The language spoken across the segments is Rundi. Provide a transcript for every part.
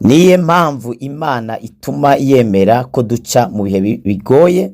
Niyihe mpamvu Imana ituma yemera ko duca mu bihe bigoye?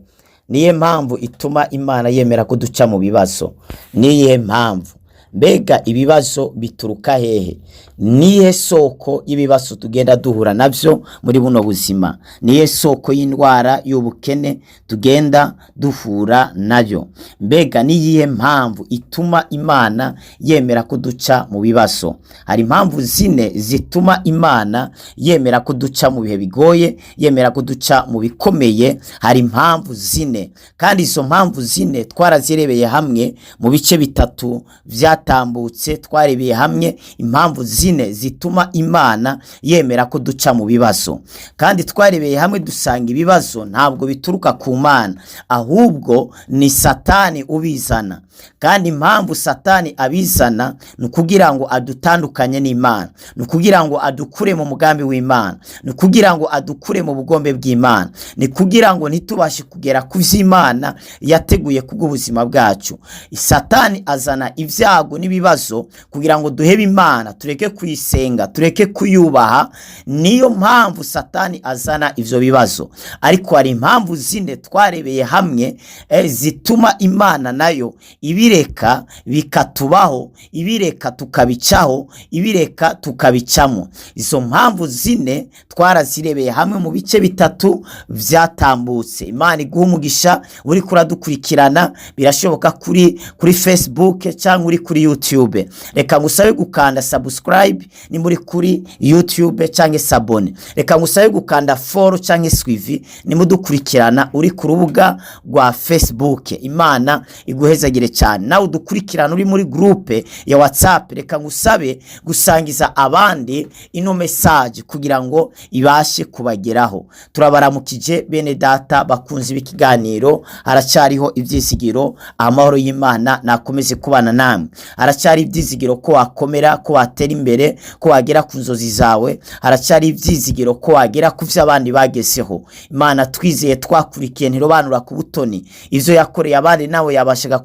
Niyihe mpamvu ituma Imana yemera ko duca mu bibazo? Niyihe mpamvu? Mbega ibibazo bituruka hehe? Niyihe soko y'ibibazo tugenda duhura navyo muri buno buzima? Niyihe soko y'indwara, y'ubukene tugenda duhura nayo? Mbega niyihe mpamvu ituma Imana yemera ko duca mu bibazo? Hari impamvu zine zituma Imana yemera ko duca mu bihe bigoye, yemera ko duca mu bikomeye. Hari impamvu zine, kandi izo mpamvu zine twarazirebeye hamwe mu bice bitatu vyatambutse. Twarebeye hamwe impamvu zine zituma Imana yemera ko duca mu bibazo, kandi twarebeye hamwe dusanga ibibazo ntabwo bituruka ku Mana, ahubwo ni Satani ubizana. Kandi impamvu Satani abizana ni ukugira ngo adutandukanye n'Imana, ni ukugira ngo adukure mu mugambi w'Imana, ni ukugira ngo adukure mu bugombe bw'Imana, ni kugira ngo ntitubashe kugera ku vy'Imana yateguye kubw'ubuzima bwacu. Satani azana ibyago n'ibibazo kugira ngo duhebe Imana, tureke kuyisenga, tureke kuyubaha. Niyo mpamvu Satani azana ivyo bibazo. Ariko hari impamvu zine twarebeye hamwe zituma Imana nayo ibireka bikatubaho, ibireka tukabicaho, ibireka tukabicamo. Izo mpamvu zine twarazirebeye hamwe mu bice bitatu vyatambutse. Imana iguha umugisha uriko uradukurikirana, birashoboka kuri Facebook cyangwa uri kuri YouTube. Reka ngusabe gukanda subscribe nimba uri kuri YouTube cyangwa s'abonner. Reka ngusabe gukanda follow cyangwa suivi nimba udukurikirana uri ku rubuga rwa Facebook. Imana iguhezagire cyane. Nawe udukurikirana uri muri groupe ya WhatsApp, reka ngusabe gusangiza abandi ino message kugira ngo ibashe kubageraho. Turabaramukije bene data bakunze ikiganiro Haracyariho Ibyizigiro. Amahoro y'Imana nakomeze kubana namwe. Haracyari ibyizigiro ko wakomera, ko watera imbere, ko wagera ku nzozi zawe. Haracyari ibyizigiro ko wagera ku byo abandi bagezeho. Imana twizeye, twakurikiye, ntirobanura ku butoni. Ibyo yakoreye abandi nawe yabashaga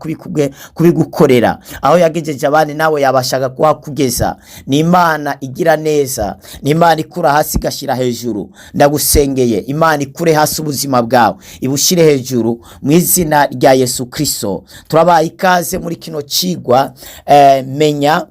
kubigukorera. Aho yagejeje abandi nawe yabashaga kuhakugeza. Ni Imana igira neza, ni Imana ikura hasi igashyira hejuru. Ndagusengeye, Imana ikure hasi ubuzima bwawe, ibushyire hejuru mu izina rya Yesu Kristo. Turabaye ikaze muri kino cigwa menya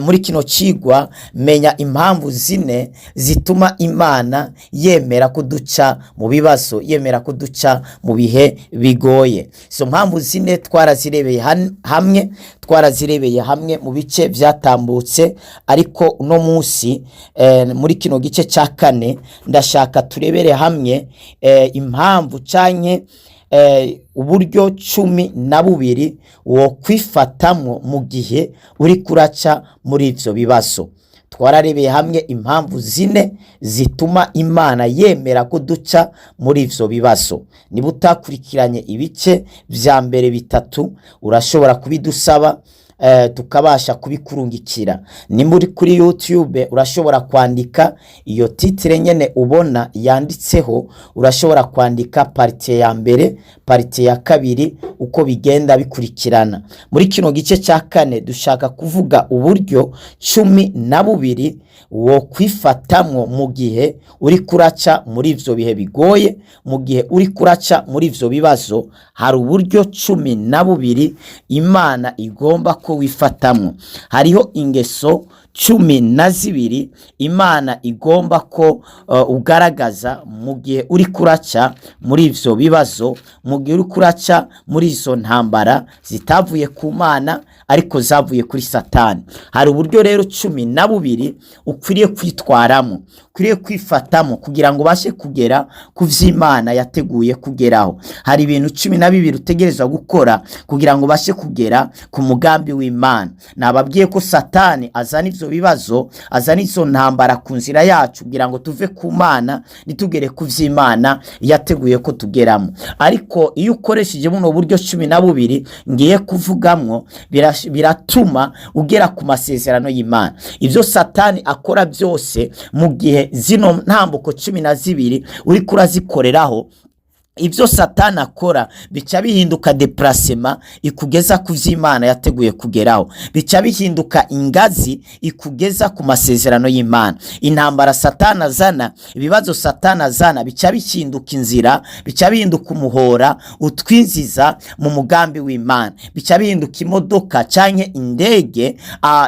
muri kino cigwa menya impamvu zine zituma Imana yemera ko duca mu bibazo, yemera ko duca mu bihe bigoye. Izo mpamvu zine twarazirebeye hamwe, twarazirebeye hamwe mu bice vyatambutse. Ariko uno munsi muri kino gice ca kane ndashaka turebere hamwe impamvu canke uburyo 12 wo kwifatamwo mu gihe uri kuraca muri ivyo bibazo. Twararebeye hamwe impamvu zine zituma Imana yemera ko duca muri ivyo bibazo. Niba utakurikiranye ibice vya mbere bitatu, urashobora kubidusaba tukabasha kubikurungikira. Nimba uri kuri YouTube, urashobora kwandika iyo titre nyene ubona yanditseho. Urashobora kwandika partie ya mbere, partie ya kabiri, uko bigenda bikurikirana. Muri kino gice cya kane dushaka kuvuga uburyo 12 wo kwifatamwo mu gihe uri kuraca muri ivyo bihe bigoye, mu gihe uri kuraca muri ivyo bibazo. Hari uburyo 12 Imana igomba ko wifatamwo. Hariho ingeso 12 Imana igomba ko ugaragaza mu gihe uri kuraca muri ivyo bibazo, mu gihe uri kuraca muri izo ntambara zitavuye ku Mana ariko zavuye kuri Satani. Hari uburyo rero 12 ukwiriye kwitwaramo, ukwiriye kwifatamo kugira ngo ubashe kugera ku vy'Imana yateguye kugeraho. Hari ibintu 12 utegerezwa gukora kugira ngo ubashe kugera ku mugambi w'Imana. Nababwiye ko Satani azana ivyo bibazo, azana izo ntambara ku nzira yacu kugira ngo tuve ku Mana, ntitugere ku vy'Imana yateguye ko tugeramo. Ariko iyo ukoresheje buno buryo 12 ngiye kuvugamwo, biratuma ugera ku masezerano y'Imana. Ivyo Satani akora byose, mu gihe zino ntambuko 12 uriko urazikoreraho. Ibyo Satani akora bica bihinduka déplacement ikugeza ku vy'Imana yateguye kugeraho, bica bihinduka ingazi ikugeza ku masezerano y'Imana. Intambara Satani azana, ibibazo Satani azana, bica bihinduka inzira, bica bihinduka umuhora utwinjiza mu mugambi w'Imana, bica bihinduka imodoka canke indege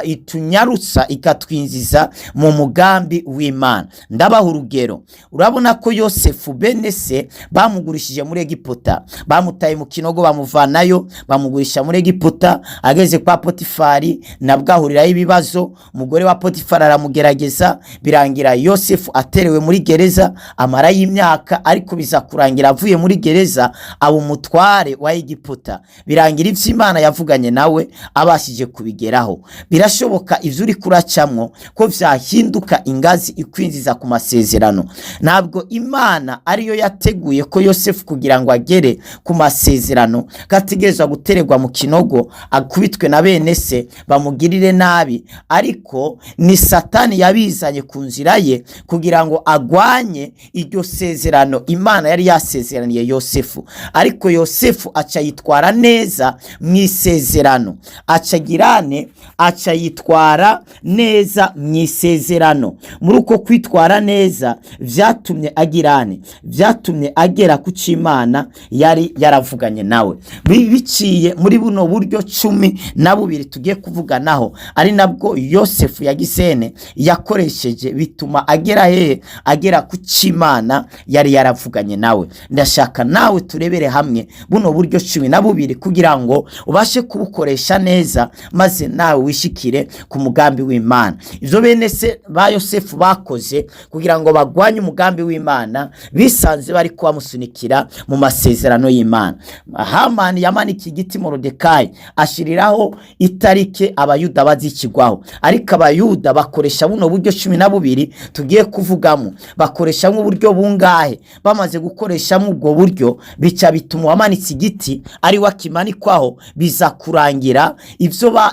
itunyarutsa ikatwinjiza mu mugambi w'Imana. Ndabaha urugero. Urabona ko Yosefu bene se bamugurishije muri Egiputa, bamutaye mu kinogo, bamuvanayo, bamugurisha muri Egiputa. Ageze kwa Potifari nabwo ahurirayo ibibazo, umugore wa Potifari aramugerageza, birangira Yosefu aterewe muri gereza, amarayo imyaka, ariko biza kurangira avuye muri gereza aba umutware wa Egiputa. Birangira ivyo Imana yavuganye nawe abashije kubigeraho. Birashoboka ivyo uri kuracamwo ko vyahinduka ingazi ikwinjiza ku masezerano. Ntabwo Imana ariyo yateguye ko Yosefu kugira ngo agere ku masezerano kategerezwa gutererwa mu kinogo, akubitwe na bene se, bamugirire nabi, ariko ni Satani yabizanye ku nzira ye kugira ngo agwanye iryo sezerano Imana yari yasezeraniye Yosefu. Ariko Yosefu aca yitwara neza mu isezerano, aca girane, aca yitwara neza mu isezerano. Muri uko kwitwara neza vyatumye agirane, vyatumye agera ku c'Imana yari yaravuganye nawe. Biciye muri buno buryo 12 tugiye kuvuganaho, ari nabwo Yosefu yagisene yakoresheje, bituma agera hehe? Agera ku c'Imana yari yaravuganye nawe. Ndashaka nawe turebere hamwe buno buryo 12 kugira ngo ubashe kubukoresha neza, maze nawe wishikire ku mugambi w'Imana. Ivyo bene se ba Yosefu bakoze kugira ngo bagwanye umugambi w'Imana, bisanze bari kubamusunikira mu masezerano y'Imana. Hamani yamanikiye igiti Morodekayi, ashiriraho itarike Abayuda bazikigwaho, ariko Abayuda bakoresha buno buryo 12 tugiye kuvugamo. Bakoreshamo uburyo bungahe? Bamaze gukoreshamo ubwo buryo, bica bituma uwamanitse igiti ari we akimanikwaho. Biza kurangira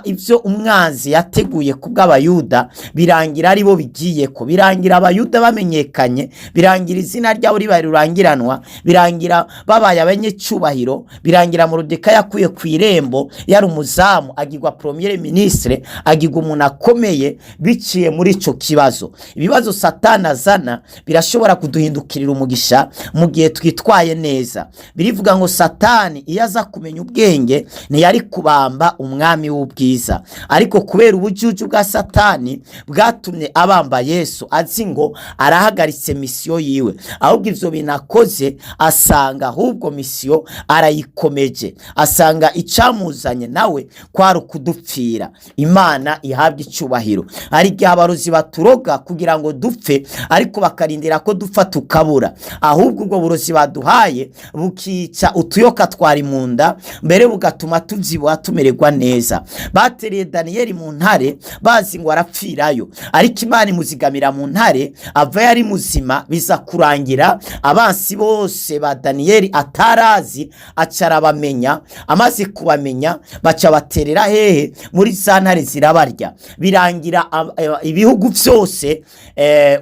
ivyo umwanzi yateguye kubw'Abayuda birangira aribo bigiyeko, birangira Abayuda bamenyekanye, birangira izina ryabo ribaye rurangiranwa, birangira babaye abanyecyubahiro, birangira Morodekayi yakuye ku irembo yari umuzamu agirwa premier ministre, agirwa umuntu akomeye biciye muri ico kibazo. Ibibazo Satani azana birashobora kuduhindukirira umugisha mu gihe twitwaye neza. Birivuga ngo Satani iyo aza kumenya ubwenge ntiyari kubamba umwami w'ubwiza, ariko kubera ubujuju bwa Satani bwatumye abamba Yesu, azi ngo arahagaritse mission yiwe, ahubwo ivyo bintu akoze asanga ahubwo mission arayikomeje, asanga icamuzanye nawe kwari ukudupfira. Imana ihabwa icubahiro. Hari igihe abarozi baturoga kugira ngo dupfe, ariko bakarindira ko dupfa tukabura, ahubwo ubwo burozi baduhaye bukica utuyoka twari mu nda mbere, bugatuma tuvyibuha, tumererwa neza. Batereye Daniyeli mu ntare bazi ngo arapfirayo, ariko Imana imuzigamira mu ntare, ava yari muzima. Biza kurangira abansi bose ba Daniyeli atarazi aca arabamenya. Amaze kubamenya, baca baterera hehe? Muri za ntare, zirabarya. Birangira ibihugu byose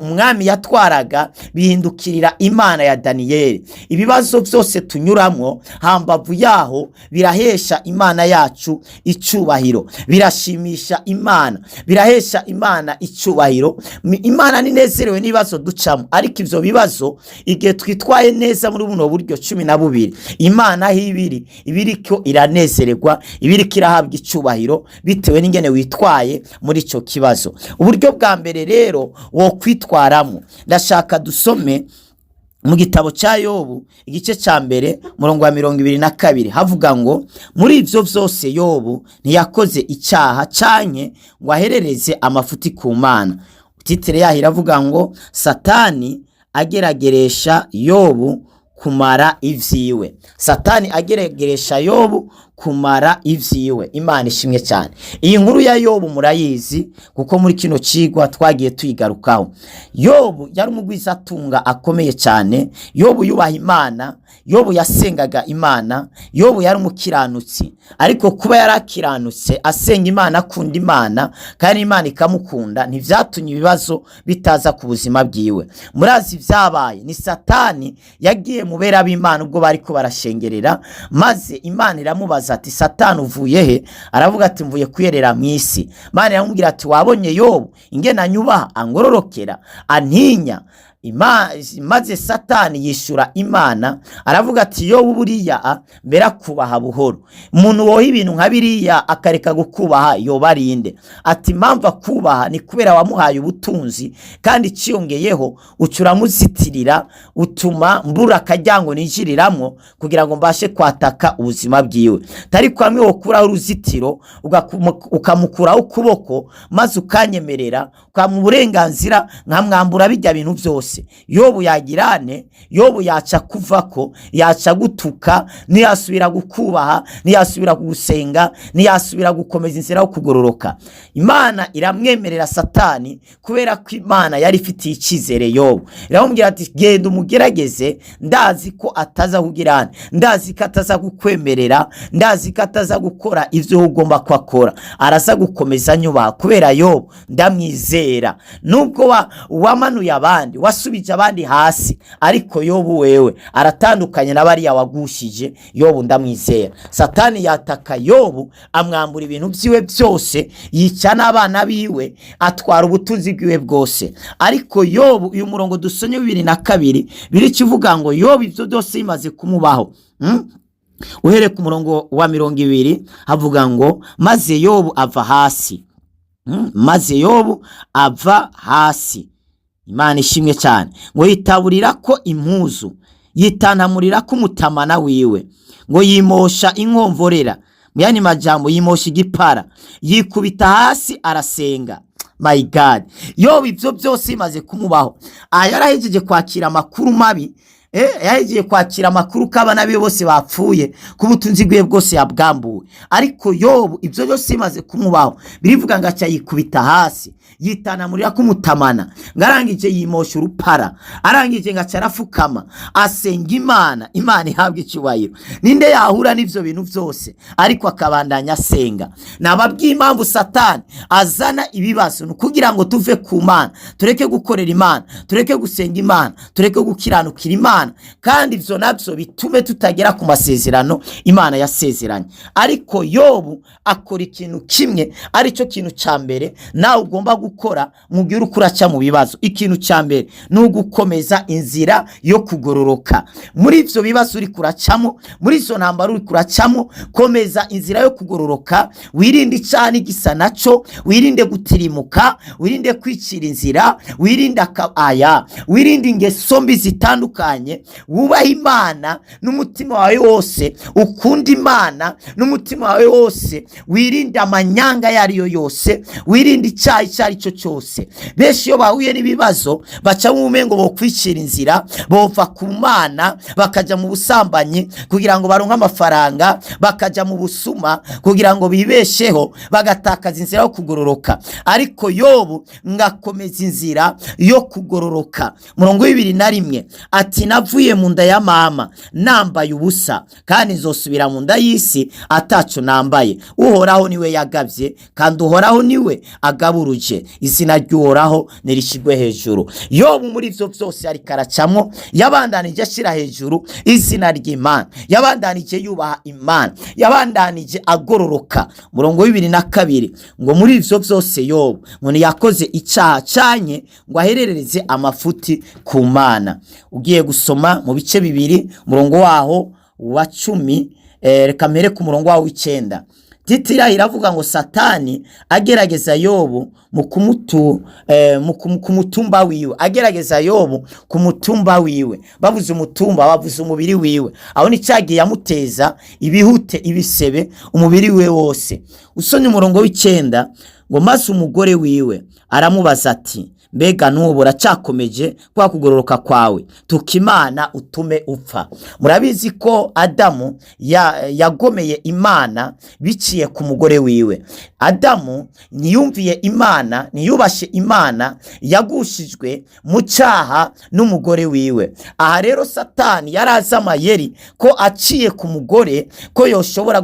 umwami yatwaraga bihindukirira Imana ya Daniyeli. Ibibazo byose tunyuramwo, hambavu yaho birahesha Imana yacu icubahiro, birashimisha Imana, birahesha Imana icubahiro. Imana ninezerewe n'ibibazo ducamo, ariko ivyo bibazo igihe twitwaye neza muri buno buryo 12, Imana aho ibiri ibiriko iranezererwa, ibiriko irahabwa icubahiro bitewe n'ingene witwaye muri ico kibazo. Uburyo bwa mbere rero wo kwitwaramo, ndashaka dusome mu gitabo cya Yobu igice cya mbere, murongo wa 22. Havuga ngo: "Muri ivyo vyose Yobu ntiyakoze icyaha canke ngo aherereze amafuti ku Mana." Titre yaho iravuga ngo: "Satani agerageresha Yobu kumara ivyiwe." Satani agerageresha Yobu kumara ivyiwe. Imana ishimwe cyane. Iyi nkuru ya Yobu murayizi, kuko muri kino cigwa twagiye tuyigarukaho. Yobu yari umugwizatunga akomeye cyane. Yobu yubaha Imana, Yobu yasengaga Imana, Yobu yari umukiranutsi. Ariko kuba yarakiranutse, asenga Imana, akunda Imana kandi Imana ikamukunda, ntivyatumye ibibazo bitaza ku buzima bwiwe. Murazi ibyabaye, ni Satani yagiye. Yaciye mu bera b'Imana ubwo bariko barashengerera, maze Imana iramubaza ati: "Satani, uvuye he?" Aravuga ati: "Mvuye kuyerera mu isi." Imana iramubwira ati: "Wabonye Yobu ingene anyubaha, angororokera, antinya?" Maze Satani yishura Imana, aravuga ati: "Yobu buriya mbere akubaha buhoro. Umuntu woha ibintu nka biriya akareka gukubaha yoba arinde?" Ati: "Impamvu akubaha ni kubera wamuhaye ubutunzi, kandi iciyongeyeho uca uramuzitirira, utuma mbura akaryango ninjiriramwo kugira ngo mbashe kwataka ubuzima bwiwe. Ariko hamwe wokuraho uruzitiro, ukamukuraho ukuboko, maze ukanyemerera, ukamuha uburenganzira, nkamwambura bijya bintu byose, Yobu yagirane? Yobu yaca kuvako, yaca gutuka, ntiyasubira gukubaha, ntiyasubira kugusenga, ntiyasubira gukomeza inzira yo kugororoka." Imana iramwemerera Satani, kubera ko Imana yari ifitiye icyizere Yobu. Iramubwira ati: "Genda umugerageze, ndazi ko ataza kugirana, ndazi ko ataza kukwemerera, ndazi ko ataza gukora ibyo ugomba ko akora, araza gukomeza nyubaha kubera Yobu ndamwizera. Nubwo wamanuye abandi, wasubije abandi hasi, ariko Yobu wewe aratandukanye na bariya wagushije. Yobu ndamwizera." Satani yataka Yobu, amwambura ibintu byiwe byose, yica n'abana biwe, atwara ubutunzi bwiwe bwose. Ariko Yobu, uyu murongo dusomye 22, biri kivuga ngo Yobu ibyo byose bimaze kumubaho, uhereye ku murongo wa 20, havuga ngo: "Maze Yobu ava hasi." Maze Yobu ava hasi, Imana ishimwe cyane, ngo yitaburira ko impuzu, yitantamurira ko umutamana wiwe, ngo yimosha inkomvorera, mu yandi majambo yimosha igipara, yikubita hasi arasenga. My God! Yobu ibyo byose bimaze kumubaho, aha yarahejeje kwakira amakuru mabi, yahejeje kwakira amakuru ko abana be bose bapfuye, ko ubutunzi bwiwe bwose yabwambuwe. Ariko Yobu ibyo byose bimaze kumubaho, birivuga ngo aca yikubita hasi, yitanamurira kumutamana, ngo arangije yimosha urupara, arangije ngo aca arafukama asenga Imana. Imana ihabwa icyubahiro. Ninde yahura n'ibyo bintu byose ariko akabandanya asenga? Nababwiye impamvu Satani azana ibibazo: ni ukugira ngo tuve ku Mana, tureke gukorera Imana, tureke gusenga Imana, tureke gukiranukira Imana, kandi ibyo nabyo bitume tutagera ku masezerano Imana yasezeranye. Ariko Yobu akora ikintu kimwe, aricyo kintu cya mbere nawe ugomba gukora mu gihe uriko uraca mu bibazo. Ikintu cya mbere ni ugukomeza inzira yo kugororoka. Muri ibyo bibazo uri kuracamo, muri izo ntambara uri kuracamo, komeza inzira yo kugororoka, wirinde icyaha n'igisa naco, wirinde gutirimuka, wirinde kwicira inzira, wirinde aya, wirinde ingeso mbi zitandukanye, wubahe Imana n'umutima wawe wose, ukunde Imana n'umutima wawe wose, wirinde amanyanga ayo ari yo yose, wirinde icyaha icyo ari cyo cyose. Benshi iyo bahuye n'ibibazo baca mu ngo bokwicira inzira, bova ku Mana, bakajya mu busambanyi kugira ngo baronke amafaranga, bakajya mu busuma kugira ngo bibesheho, bagatakaza inzira yo kugororoka. Ariko Yobu ngakomeza inzira yo kugororoka. Murongo 21 ati: "Navuye mu nda ya mama nambaye ubusa, kandi nzosubira mu nda y'isi ataco nambaye. Uhoraho niwe yagabye, kandi Uhoraho niwe agaburuje, izina ry'Uhoraho nirishigwe hejuru." Yobu muri ivyo vyose ariko aracamwo, yabandanije ashira hejuru izina ry'Imana, yabandanije yubaha Imana, yabandanije agororoka. Murongo 22 ngo: muri ivyo vyose Yobu ngo ntiyakoze icaha canye ngo aherereze amafuti ku Mana. Ugiye gusoma mu bice 2, umurongo waho wa 10, reka mpere ku murongo waho w'9. Titira iravuga ngo: "Satani agerageza Yobu mu ku mutumba wiwe." Agerageza Yobu ku mutumba wiwe. Bavuze umutumba, bavuze umubiri wiwe. Aho ni cyagiye yamuteza ibihute, ibisebe umubiri wiwe wose. Usomye umurongo w'9 ngo: "Maze umugore wiwe aramubaza ati: 'Mbega n'ubu uracyakomeje kwa kugororoka kwawe? Tuka Imana utume upfa.'" Murabizi ko Adamu yagomeye Imana biciye ku mugore wiwe. Adamu ntiyumviye Imana, ntiyubashe Imana, yagushijwe mu cyaha n'umugore wiwe. Aha rero Satani yari azi amayeri ko aciye ku mugore ko yoshobora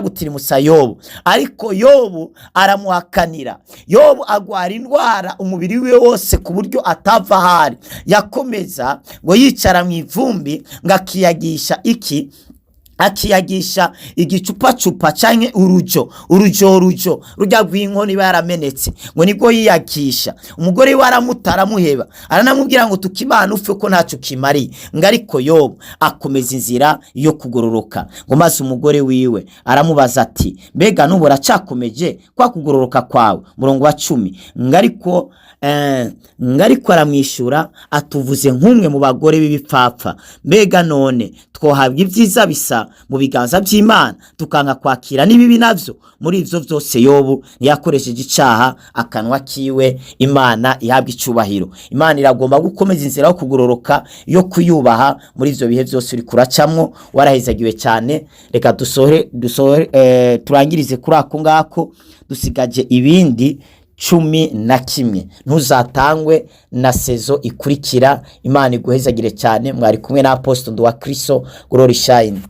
gutirimusa Yobu, ariko Yobu aramuhakanira. Yobu agwa Agwara indwara umubiri wiwe wose ku buryo atava ahari. Yakomeza ngo yicara mu ivumbi, ngo akiyagisha iki? Akiyagisha igicupacupa canke urujo urujo rujo rujya rw'inkono iba yaramenetse, ngo nibwo yiyagisha. Umugore we aramuta, aramuheba, aranamubwira ngo tukimana upfe ko ntacyo kimariye. Ngo ariko Yobu akomeza inzira yo kugororoka. Ngo maze umugore wiwe aramubaza ati: "Mbega n'ubu uracakomeje kwa kugororoka kwawe?" Murongo wa 10, ngo ariko aramwishyura atuvuze nk'umwe mu bagore b'ibipfapfa. Mbega none twohabwa ibyiza bisa mu biganza by'Imana, tukanga kwakira n'ibibi navyo? Muri ivyo vyose Yobu ntiyakoresheje icaha akanwa kiwe. Imana ihabwa icubahiro. Imana iragomba gukomeza inzira yo kugororoka, yo kuyubaha muri ivyo bihe vyose uri kuracamwo. Warahezagiwe cyane. Reka dusohore, turangirize kuri ako ngako. Dusigaje ibindi 11. Ntuzatangwe na saison ikurikira. Imana iguhezagire cyane. Mwari kumwe na Apostle Nduwa Kristo. Glory shine.